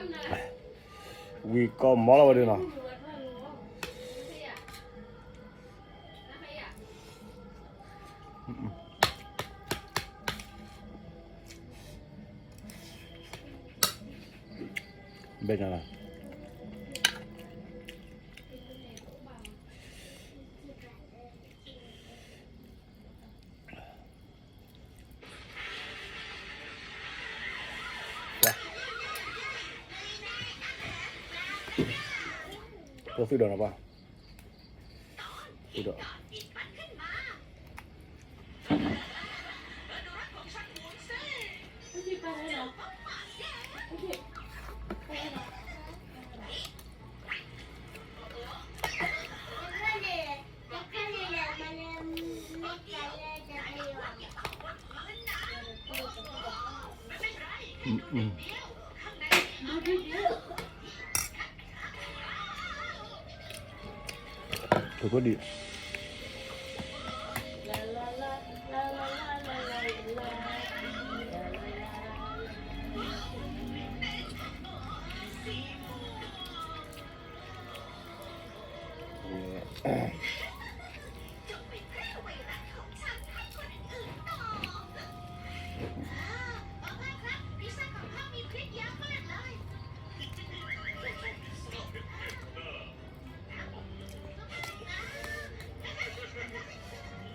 ဝံၤကီၢ်မီလီၤဝဲဒၣ်နီၤ. ဘဲညါလီၤ. ပသုဒိၣ်နီၤပှၤ, သုဒိၣ်.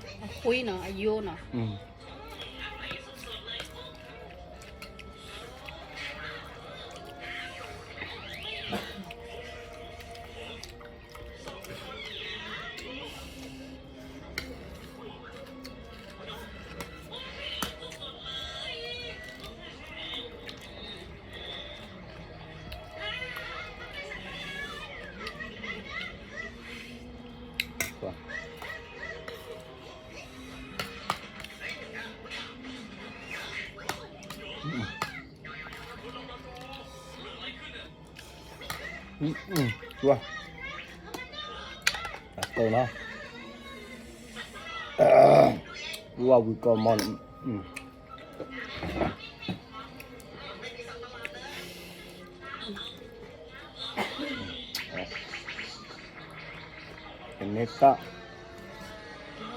အဃွံနီၤ, အယိနီၤ. အတိၢ်နီၤ, ဝံၤကီၢ်မီန့ၣ်, ကန့ၢ်တၢ်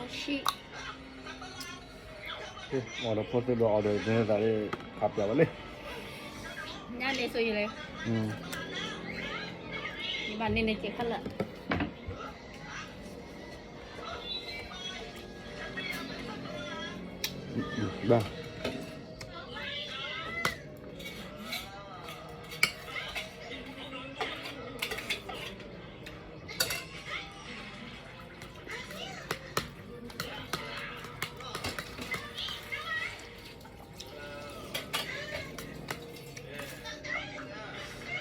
အီၤဒီးဖိသ့ၣ်ဒီးအီၤဒီး န့ၢ်သးလၢ ခးပျးဝဲလံ, ညါန့ၣ်ဆိယလဲၣ်, ယဘၣ်န့ၢ်န့ၣ်က့ၤခါလၢာ်, ဘ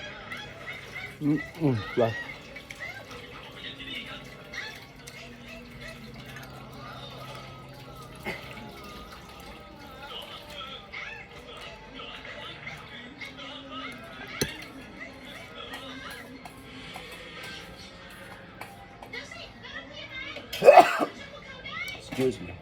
ၣ် Excuse me.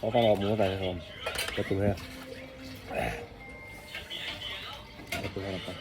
အီၣ်တၢ်လီၤမူတၢ်လီၤ, ကတူၢ်ဟဲ, ကတူၢ်ဟဲလီၤပှၤ.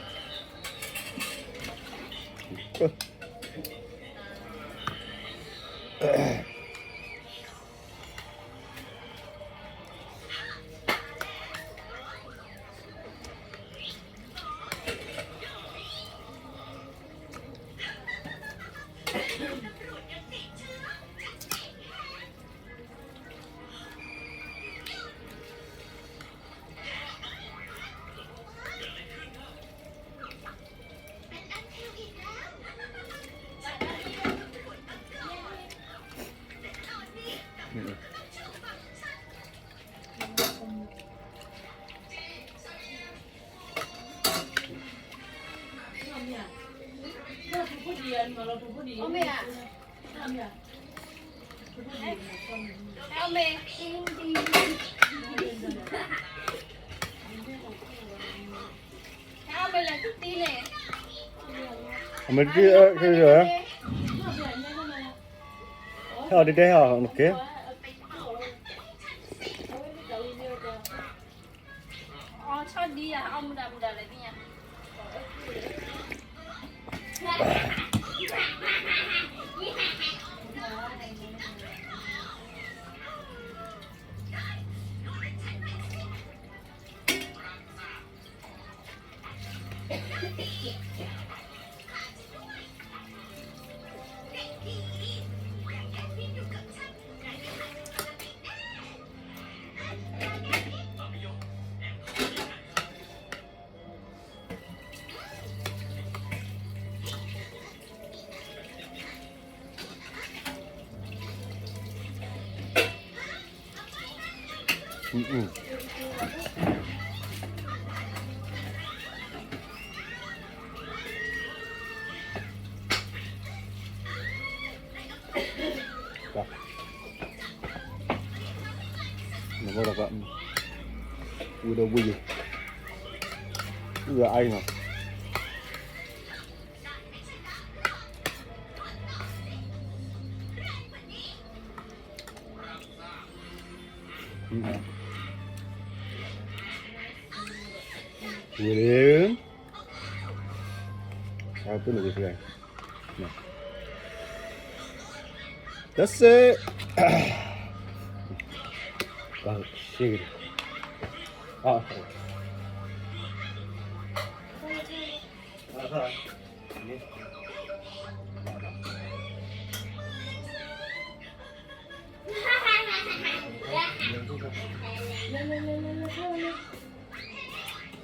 အမတံၢ်အၢ ဟဲအီၤတတဲဟဲအီၤ okay. နဘၣ်ဒီးပှၤ ဝံၤဒီးဝံၤယံၤ အူအါအံၤနီၤ ဝံၤလံ အပ့ၤန့ၣ်ဝံၤဖဲ That's it. Oh, shit. Oh.